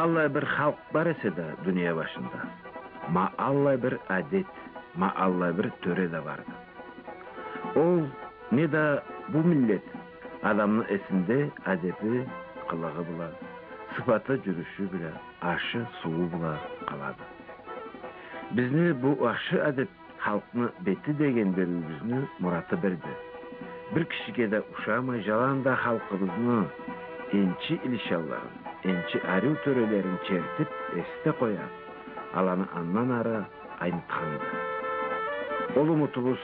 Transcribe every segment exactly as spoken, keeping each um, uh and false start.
Аллай бир халкъ бар эсе да дуния башында, ма аллай бир адет, ма аллай бир тёре да барды. Ол не да бу миллет адамны эсинде адети, къылыгъы бла, сыфаты, жюрюшю бла, ашы, сууу бла къалады. Бизни бу ахшы адет халкъны бети деген бериуюбюзню мураты бирди. Бир кишиге да ушамай, жаланда халкъыбызны энчи илишанларын, энчи ариу тёрелерин чертип, эсде къоя, аланы андан ары айнытханды. Ол умутубуз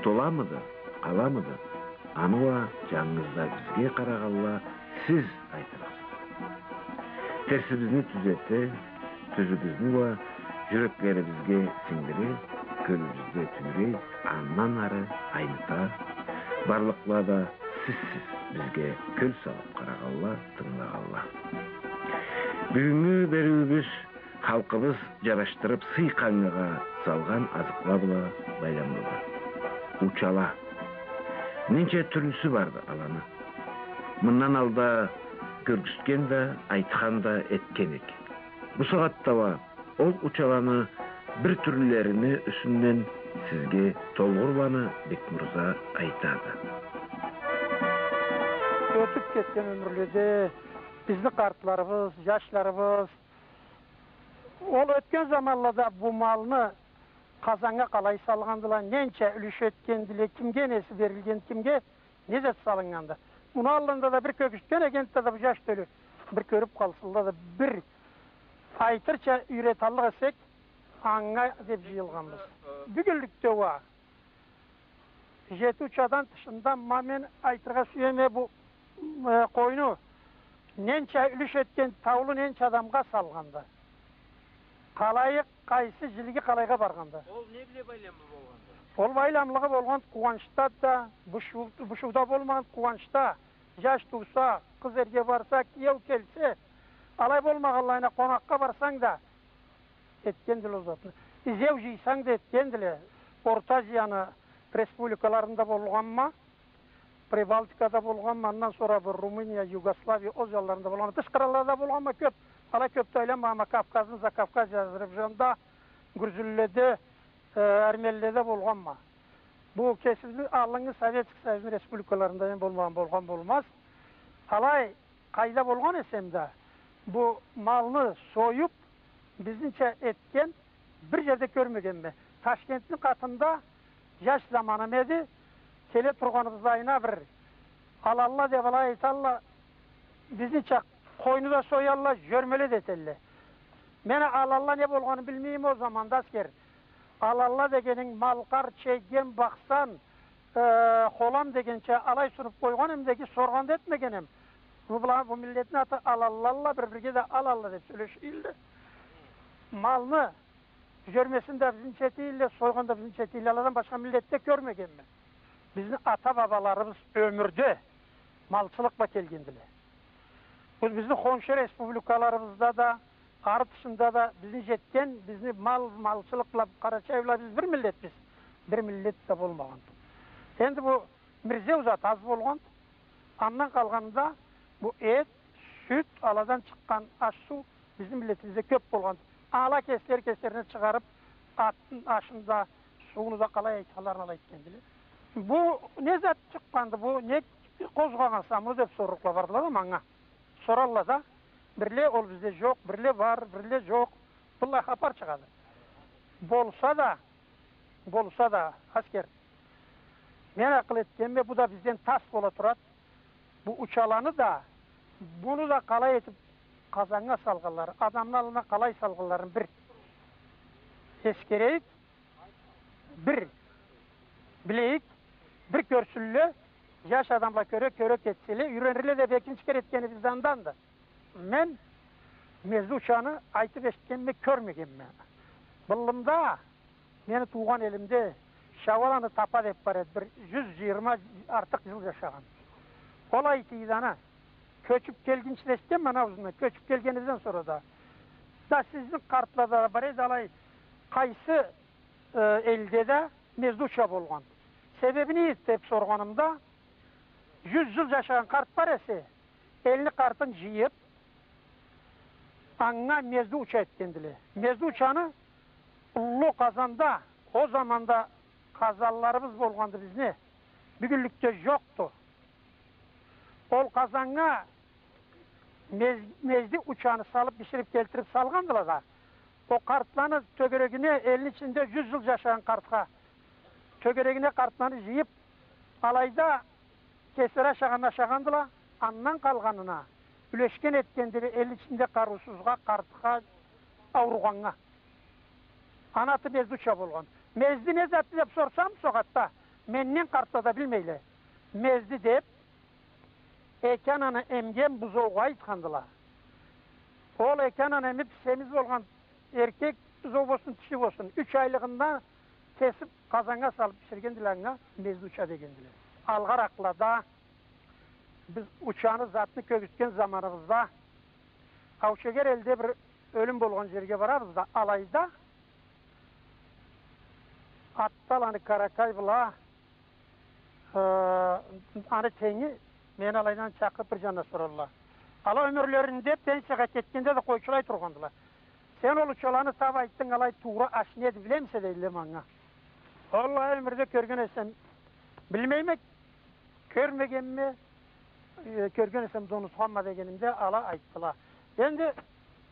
толамыды, къаламыды? Аны уа жангыз да бизге къарагъанла сиз айтырыкъсыз. Терсибизни тюзете, тюзюбюзню уа жюреклерибизге сингдире, кёлюбюзде тюйре, андан ары айныта. Барлыкъла да сизсиз бизге кёл салып къарагъанла, тынгылагъанла. Бюгюннгю бериуюбюз халкъыбыз жарашдырып сый къангагъа салгъан азыкъла бла байламлыды. Учала. Ненча тюрлюсю барды аланы. Мындан алда кёргюзтген да, айтхан да этген эк. Бу сагъатда уа ол учаланы бир тюрлюлерини юсюнден сизге толгъурланы Бекмурза айтады. Ётюп кетген ёмюрледе бизни къартларыбыз, жашларыбыз, ол ётген заманлада бу малны къазаннга къалай салгъандыла, ненча юлюш этгендиле, кимге неси берилген, кимге не зат салыннганды. Муну аллында да бир кёргюзтген эдик да, бу жаш тёлю бир кёрюп къалсынла да, бир айтырча юйреталлыкъ эсек, анга деп жыйылгъанбыз. Бюгюнлюкде уа жети учадан тышында, ма мен айтыргъа сюеме, бу, э, къойну ненча юлюш этген таулу ненча адамгъа салгъанды. Къалайы, къайсы жилиги къалайгъа баргъанды. Ол не бла байламлы болгъанды? Ол байламлыгъы болгъан къууанчда да, бушуу-, бушууда болмагъан къууанчда, жаш тууса, къыз эрге барса, киеу келсе, алай болмагъанлайына, къонакъгъа барсанг да, этгендиле ол затны. Изеу жыйсанг да этгендиле. Орта Азияны республикаларында болгъанма, Прибалтикада болгъанма, андан сора бу Румыния, Югославия, ол жанларында болгъанма, тыш къыраллада болгъанма кёп. Алай кёп да айланмагъанма, Кавказны, Закавказье, Азербайджанда, гюржюлюледе, э, эрмениледе болгъанма. Бу кесибизни алгъыннгы Советский Союзну республикаларында мен болмагъан болгъан болмаз. Алай къайда болгъан эсем да, бу малны союп, бизнича этген бир жерде кёрмегенме. Ташкентни къатында жаш заманым эди, келе тургъаныбызда айна бир алалла деп алай айталла, бизнича къойну да соялла, жёрмеле да этелле. Мен алалла не болгъанын билмейме ол заманда, аскер. Алалла дегенинг малкъар, чегем, бахсан, э, холам дегенча алай сунуп къойгъан эм да, соргъан да этмеген эм. Бу, была, бу миллетни аты алаллалла, бир-бирге да алалла деп сёлешийлле. Малны жёрмесин да бизнича этийлле, сойгъан да бизнича этийлле. Аладан башха миллетде кёрмегенме. Бизни ата-бабаларыбыз ёмюрде малчылыкъ бла келгендиле. Бу бизни хоншу республикаларыбызда да, ары тышында да бизни жетген, бизни мал, малчылыкъ бла, къарачай бла биз бир миллетбиз. Бир миллет да болмагъан. Энди бу мирзеу зат аз болгъан. Андан къалгъанда бу эт, сют, аладан чыкъгъан аш-суу бизни миллетибизде кёп болгъан. Ала кеслери кеслерине чыгъарып, атын ашын да, сууну да къалай айтханларын алай этгендиле. Бу не зат чыкъгъанды, бу не къозгъагъанса муну деп сорлукъла бардыла да манга. Соралла да, бирле ол бизде жокъ, бирле бар, бирле жокъ. Быллай хапар чыгъады. Болса да, болса да, аскер, мен акъыл этгенме, бу да бизден тас бола турады. Бу учаланы да, муну да къалай этип къазаннга салгъанлары, адамны аллына къалай салгъанларын бир эсгерейик, бир билейик, бир кёрсюнле, жаш адамла кёре, кёре кетселе, юйренирле деп экинчи кере этгенибиз да анданды. Мен мезду учаны айтып эшитгенме, кёрмегенме. Быллымда, мени туугъан элимде, Шауаланы Тапа деп бар эди, бир жюз жыйырма артыкъ жыл жашагъан. Ол айтыйды аны, кёчюп келгинчи да эшитгенме аны аузундан, кёчюп келгенибизден сора да. Да сизни къартлада да бар эди алай, къайсы, э, элде да мезду уча болгъан. Себеби не эди деп соргъанымда, жюз жыл жашагъан къарт бар эсе, элни къартын жыйып, Анга мезди уча этгендиле. Мезди учаны уллу къазанда, ол заманда къазанларыбыз болгъанды бизни, бюгюнлюкде жокъду. Ол къазаннга мез-, мезди учаны салып, биширип келтирип салгъандыла да, ол къартланы тёгерегине, элни ичинде жюз жыл жашагъан къартха, тёгерегине къартланы жыйып, алайда кеслери ашагъанны ашагъандыла, андан къалгъанына юлешген этгендиле элни ичинде къарыусузгъа, къартха, ауругъаннга. Аны аты мезди уча болгъан. Мезди не затды деп сорсам, сагъатда менден къартла да билмейле. Мезди деп, эки ананы эмген бузоугъа айтхандыла. Ол эки ананы эмип, семиз болгъан эркек бузоу болсун, тиши болсун, юч айлыгъында кесип, къазаннга салып биширгендиле, анга мезди уча дегендиле. Алгъаракълада биз учаны, затны кёргюзтген заманыбызда Аушегер элде бир ёлюм болгъан жерге барабыз да, алайда Атталаны Къарачай бла, э, аны тенги мени алайдан чакъырып бир жанына соралла. Ала ёмюрлеринде пенсиягъа кетгенде да къойчулай тургъандыла. Сен ол учаланы таба айтдынг, алай туура аш неди билемисе, дейдиле манга. Уаллахи, ёмюрде кёрген эсем, билмейме, кёрмегенме, э, кёрген эсем да унутханма дегенимде, ала айтдыла. Энди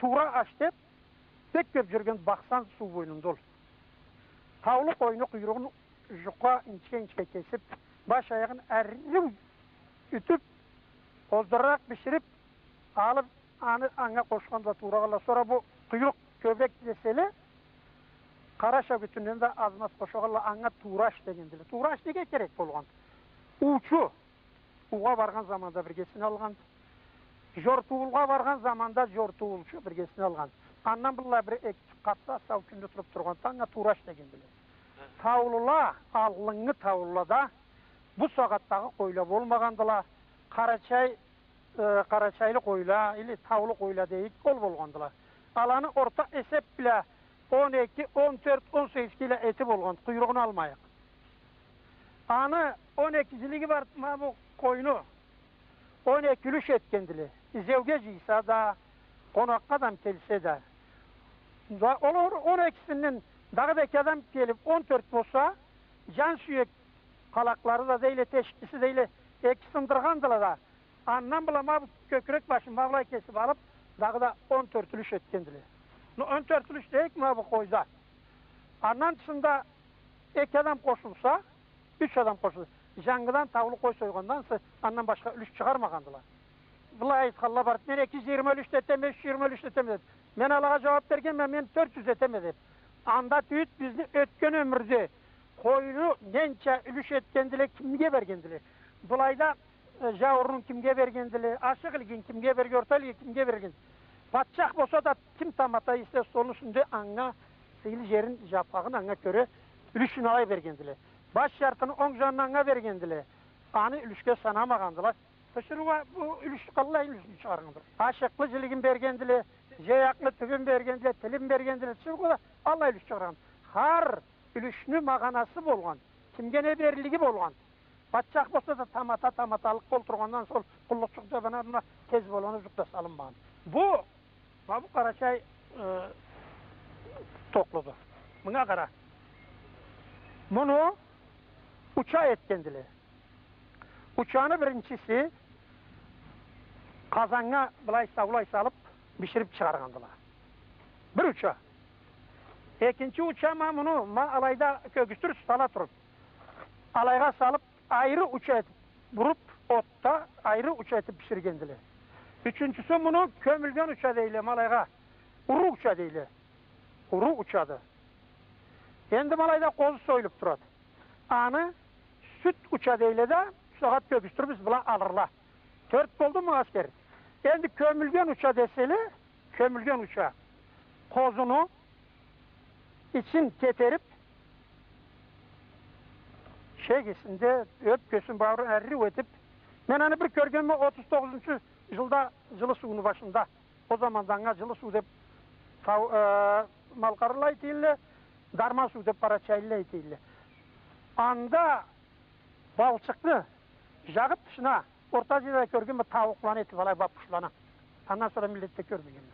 туура аш деп, бек кёп жюрюген Бахсан суу бойнунда ол. Таулу къойну къуйругъун жукъа инчге-инчге кесип, баш аягъын ариу ютюп, оздуруракъ биширип алып, аны анга къошханла, туура къалла. Сора бу къуйрукъ кёбюрек деселе, къара шагютюнден да аз-маз къошханла, анга туура аш дегендиле. Туура аш неге керек болгъан? Уучу уугъа баргъан заманда биргесине алгъан. Жортуулгъа баргъан заманда жортуулчу биргесине алгъан. Андан быллай бир эки къатда сау кюнде туруп тургъан, анга туура аш дегендиле. Таулула, алгъыннгы таулулада бу сагъатдагъы къойла болмагъандыла. Къарачай, э, къарачайлы къойла, или таулу къойла дейик, ол болгъандыла. Аланы орта эсеп бла он эки, он тёрт, он сегиз кило эти болгъан, къуйругъун алмайыкъ. Аны он эки жилиги бар, ма бу къойну он эки юлюш этгендиле. Изеуге жыйса да, къонакъгъа адам келсе да. Да, ол он, он экисинден дагъыда эки адам келип, он тёрт болса, жан сюек къалакълары да дейле, тешиклиси дейле, эки сындыргъандыла да, андан бла ма бу кёкюрек башын ма былай кесип алып, дагъыда он тёрт юлюш этгендиле. Ну, он тёрт юлюш дейик ма бу къойда. Андан тышында эки адам къошулса, юч адам къошулса, жангыдан таулу къой сойгъандан сора андан башха юлюш чыгъармагъандыла. Былай айтханла бар, мен эки жюз жыйырма юлюш да этеме, юч жюз жыйырма юлюш да этеме деп. Мен алагъа жууап бергенме, мен тёрт жюз этеме деп. Анда тюйюл, бизни ётген ёмюрде къойну ненча юлюш этгендиле, кимге бергендиле. Былайда, э, жауурунун кимге бергендиле, ашыкъ илигин кимге берген, орта илигин кимге берген. Патчах болса да, ким тамата эсе столну юсюнде, анга сыйлы жерин, жапагъын анга кёре юлюшюн алай бергендиле. Баш жартыны онг жанын анга бергендиле. Аны юлюшге санамагъандыла. Тиширыугъа бу юлюш, къаллай юлюшню чыгъаргъандыла. Ашыкълы жилигин бергендиле, жаякълы тюбюн бергендиле, тилин бергендиле. Тиширыугъа да аллай юлюш чыгъаргъан. Хар юлюшню магъанасы болгъан, кимге не берлиги болгъан. Патчах болса да тамата, таматалыкъгъа олтургъандан сора къуллукъчукъ да бла мына тез болгъаны жукъ да салынмагъан. Бу, ма бу Къарачай, э, токълуду. Мынга къара. Муну уча этгендиле. Учаны биринчиси къазаннга былай саулай салып, биширип чыгъаргъандыла. Бир уча. Экинчи уча ма муну, ма алайда кёргюзтюрюз, сала туруп, алайгъа салып, айры уча этип буруп, отда айры уча этип биширгендиле. Ючюнчюсю, муну кёмюлген уча дейле, ма алайгъа. Уру уча дейле. Уру учады. Энди ма алайда къозу союлуп турады. Аны сют уча дейле да, бусагъат кёргюзтюрбюз, была алырла. Тёрт болдуму, аскер? Энди кёмюлген уча деселе, кёмюлген уча. Къозуну ичин кетерип, шегисин да, ёпкесин, бауурун ариу этип, мен аны бир кёргенме отуз тогъузунчу жылда Жылы сууну башында. Ол заманда анга Жылы суу деп тау-, э, малкъарлыла айтыйла, Дарман суу деп къарачайлыла айтыйла. Анда балчыкъны жагъып тышына, Орта Азияда кёргенме, тауукъланы этип алай, бапушланы. Андан сора миллетде кёрмегенме.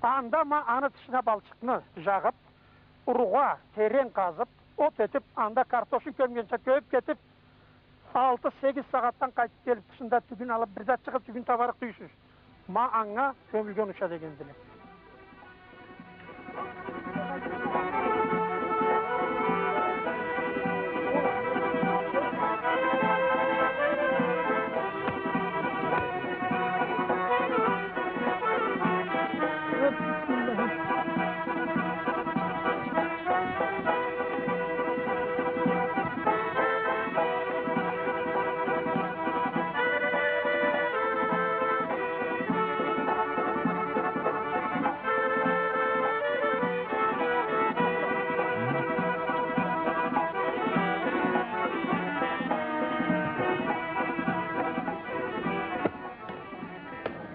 Анда ма аны тышына балчыкъны жагъып, уругъа терен къазып, от этип, анда картошну кёмгенча кёмюп кетип, алты-сегиз сагъатдан къайтып келип, тышында тюгюн алып, бир зат чыгъып, тюгюн табарыкъ тюйюлсюз. Ма анга кёмюлген уча дегендиле.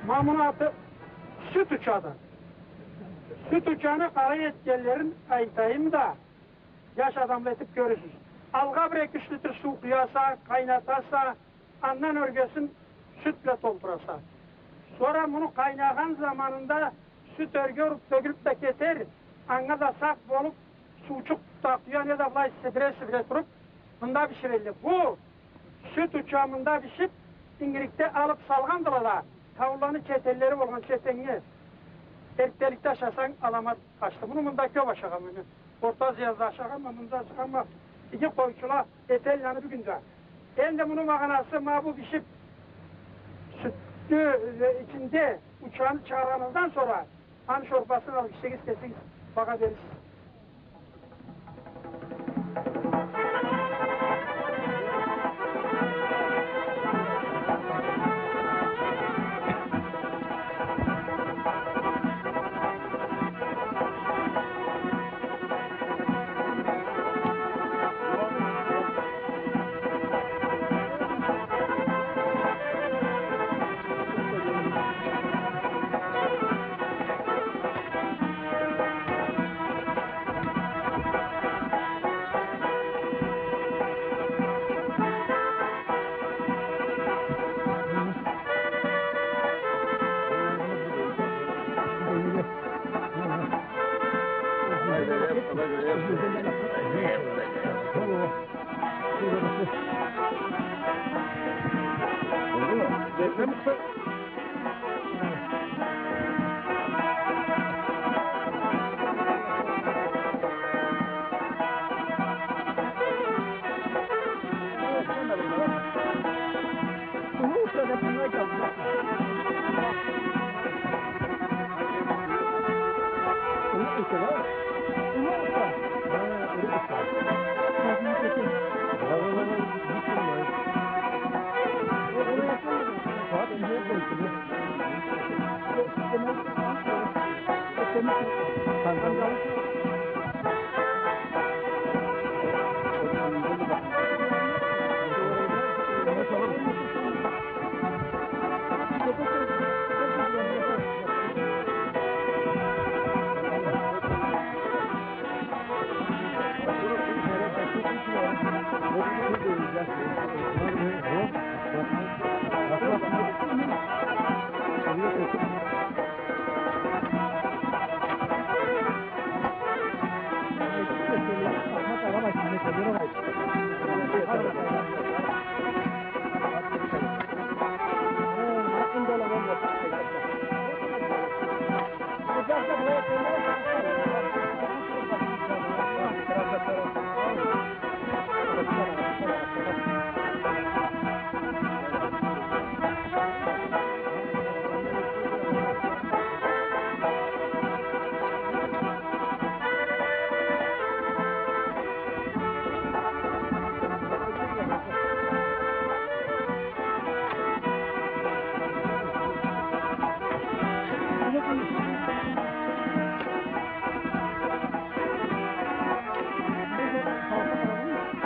Ма муну аты сют учады. Сют учаны къалай этгенлерин айтайым да, жаш адамла этип кёрюрсюз. Алгъа бир эки-юч литр суу къуяса, къайнатаса, андан ёргесин сют бла толтураса. Сора муну къайнагъан заманында сют ёрге уруп тёгюлюп да кетер, анга да сакъ болуп, суучукъ да къуя, не да былай сибире-сибире туруп, мында биширелле. Бу сют уча мында бишип, ингирикде алып салгъандыла да, тауланы четенлери болгъан четеннге эртделикде ашасанг, аламат ашды. Муну мында кёп ашагъанма мен. Орта Азияда ашагъанма, мында ашагъанма. Иги къойчула этелле аны бюгюн да. Энди муну магъанасы ма бу бишип, сютню, э, ичинде учаны чыгъаргъаныгъыздан сора, аны шорпасын алып ичсегиз, кесигиз багъа берирсиз.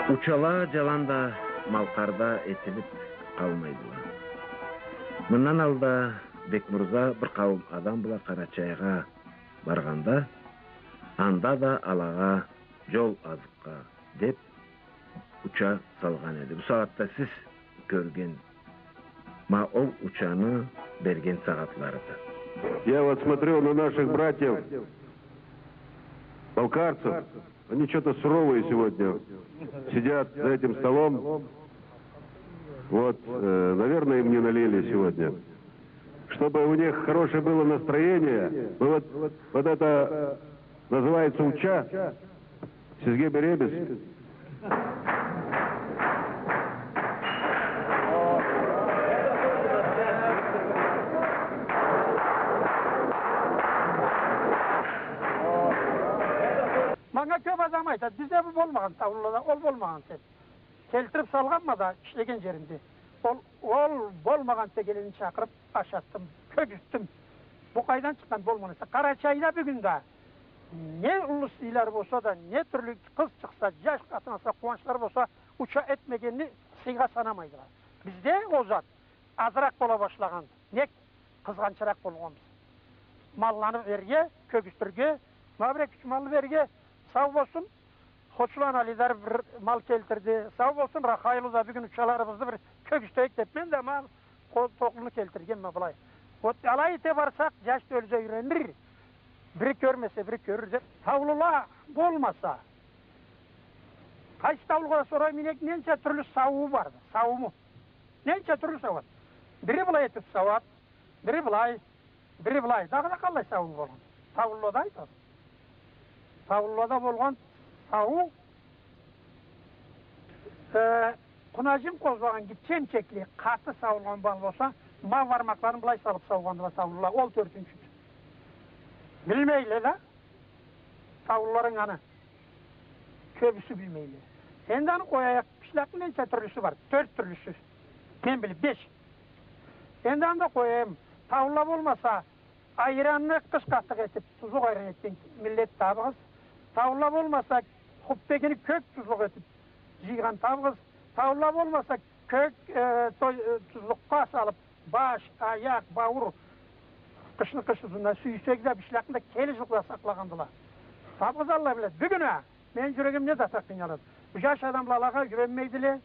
Учала жаланда Малкъарда этилип къалмайдыла. Мындан алда Бекмурза бир къауум адам бла Къарачайгъа баргъанда, анда да алагъа жол азыкъгъа деп уча салгъан эди. Бу сагъатда сиз кёрген ма ол учаны берген сагъатларыды. Я вот смотрю на наших братьев балкарцев, они чё-то суровые сегодня сидят за этим столом. Вот, э, наверное, им не налили сегодня. Чтобы у них хорошее было настроение, мы вот, вот это называется уча. Сизге беребиз. Манга кёп адам айтады, бизде бу болмагъан, таулулада ол болмагъан деб. Келтириб салгъанма да ишлеген джеримде. Ол, ол болмагъан дегенлени чакъырыб ашатдым, кёргюзтдюм. Бу къайдан чыкъгъан болмагъан эсе. Къарачайда бюгюн да не уллу сыйлары болса да, не тюрлю къыз чыкъса, джаш къатын алса, къууанчлары болса, уча этмегенни сыйгъа санамайдыла. Бизде ол зат азыракъ бола башлагъан. Нек къызгъанчыракъ болгъанбыз. Малланы берирге, кёргюзтюрге, ма бир эки-юч малны берирге, сау болсун. Хочуланы Алидар бир мал келтирди. Сау болсун, Рахайлы да бюгюн учаларыбызны бир кёргюзтейик деб, мен да ма къо-, токълуну келтиргенме былай. Вот алай эте барсакъ, джаш тёлю да юренир. Бири кёрмесе, бири кёрюр деб. Таулула болмаса, къайсы таулугъа да сорайым, инек ненча тюрлю саууу барды, саууму. Ненча тюрлю сауады. Бири былай этиб сауады, бири былай, бири былай. Дагъыда къаллай саууу болгъан? Таулулада айтады. Таулулада болгъан саууу, э, къунаджын къозгъагъан гитче эмчекли, къаты сауулгъан мал болса, ма бармакъларын былай салыб саугъандыла таулула, ол тёртюнчюдю. Билмейле да. Таулуларынг аны. Кёбюсю билмейле. Энди аны къояйыкъ. Бишлакъны ненча тюрлюсю бар? Тёрт тюрлюсю. Мен билиб, беш. Энди аны да къояйым. Таулула болмаса, айранны къыш къатыкъ этиб, тузлукъ айран этген миллет табыгъыз. Таулула болмаса, хуппегини кёк тузлукъ этиб, джыйгъан табыгъыз. Таулула болмаса, кёк, э, той-, э, тузлукъгъа салыб, баш, аякъ, бауур, къышны къыш узунуна, сюйсек да, бишлакъны да келе джылгъа сакълагъандыла. Табыгъыз, Аллах биледи. Бюгюн а мени джюрегим не зат а къыйналады. Бу джаш адамла алагъа юренмейдиле.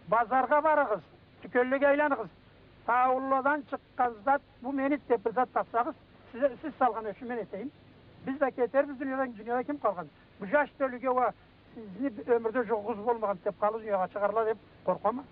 Базаргъа барыгъыз, тюкенлеге айланыгъыз. Таулуладан чыкъгъан зат, бу мени деб бир зат табсагъыз, сиз, сиз салгъан ёчюн мен этейим. Биз да кетербиз дуниядан, дунияда ким къалгъан? Бу джаш тёлюге уа Сизни ёмюрде джугъугъуз болмагъан деб, къаллы дуниягъа чыгъарла деб къоркъама.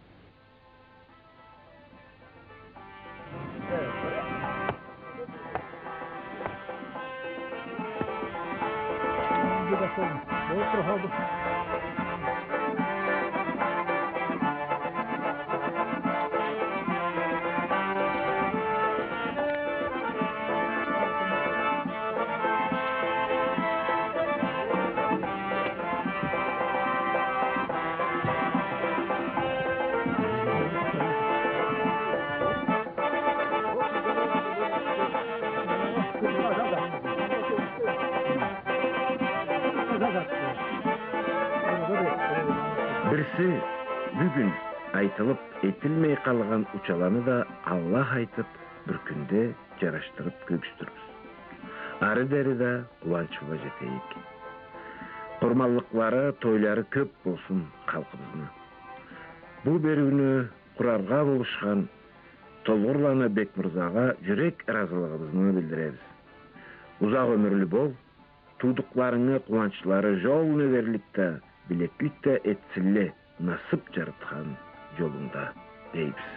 Бирси, бюгюн айтылыб этилмей къалгъан учаланы да Аллах айтыб, бир кюнде джарашдырыб кёргюзтюрбюз. Ары дери да къууанч бла джетейик. Къурманлыкълары, тойлары кёб болсун халкъыбызны. Бу бериуню къураргъа болушхан Толгъурланы Бекмырзагъа джюрек ыразылыгъыбызны билдиребиз. Узакъ ёмюрлю бол, туудукъларынгы къууанчлары джол нёгерлик да, билеклик да этсинле насыб джарытхан джолунгда, дейбиз.